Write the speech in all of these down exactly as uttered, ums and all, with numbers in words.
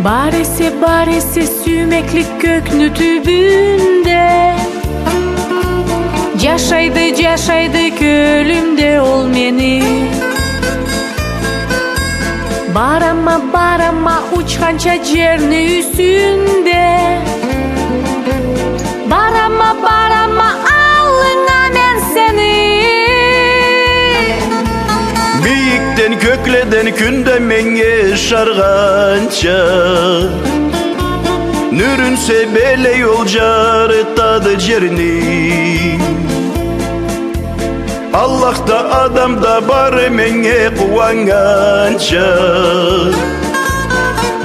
Бар эсе, бар эсе сюймеклик кёкню тюбюнде. Джашайды, джашайды кёлюмде ол мени. Барама, барама учханча джерни юсюнде. Барама, барама аллынга мен сени. Бийикден, кёкледен кюн да меннге ышаргъанча, нюрюн себелей ол джарытады джерни. Аллах да, адам да бары меннге къууаннганча,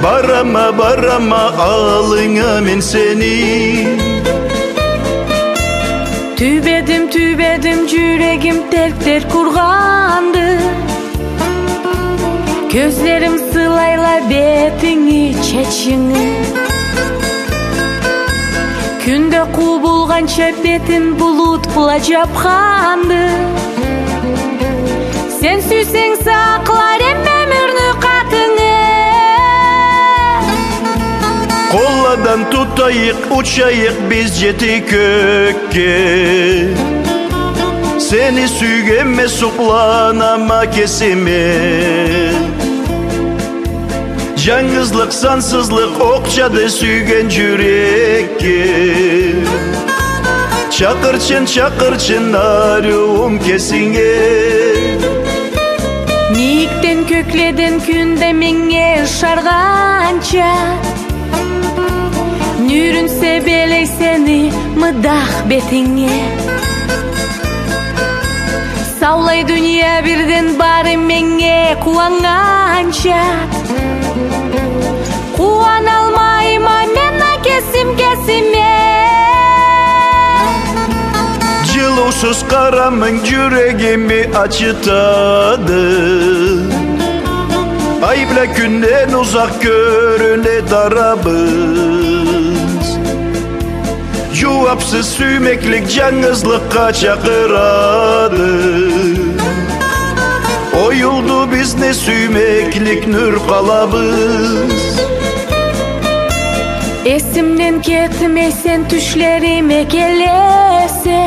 барама, барама аллынга мен сени. Тюбедим, тюбедим, джюрегим терк-терк ургъанды. Кёзлерим сылайла бетинги, чачынгы. Кюн да къубулгъанча бетин булут бла джапханды. Сен сюйсенг, сакълар эм ёмюрню къатынгы. Къолладан тутайыкъ, учайыкъ биз джети кёкге. Сени сюйгенме, сукъланама кесиме. Джангызлыкъ, сансызлыкъ окъ чады сюйген джюрекге. Чакъырчын, чакъырчын ариуум кесинге. Мийикден, кёкледен кюн да меннге ышаргъанча, нюрюн себелей сени мыдах бетинге. Саулай дуния бирден бары меннге къууаннганча, къууаналмайма мен а кесим кесиме. Джылыусуз къарамынг джюрегими ачытады. Ай бла кюнден узакъ кёрюне тарабыз. Джууапсыз сюймеклик джангызлыкъгъа чакъырады. Оюлду бизни сюймеклик нюр къалабыз. Эсимден кетмей сен тюшлериме келесе.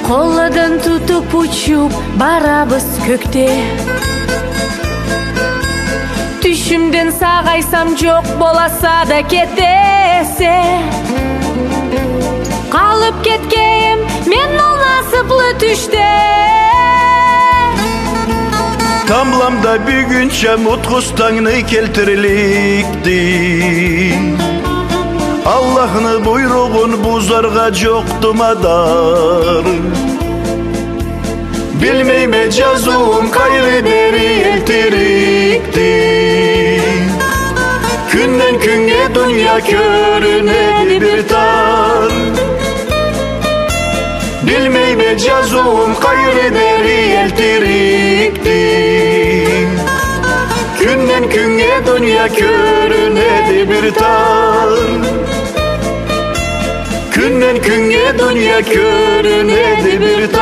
Къолладан тутуп учуп барабыз кёкде. Тюшюмден сагъайсам, джокъ боласа да кетесе. Къалып кетгеним мен ол насыплы тюшде. Тамбламда бюгюнча мутхуз тангны келтирликди. Аллахны буйругъун бузаргъа джокъду мадар. Билмейме, джазыуум къайры дери элтирикди. Кюнден кюннге дуния кёрюнеди бир тар. Билмейме, джазыуум къайры дери элтирикди. Кюнден кюннге дуния кёрюнеди бир тар. Кюнден кюннге дуния кёрюнеди бир тар.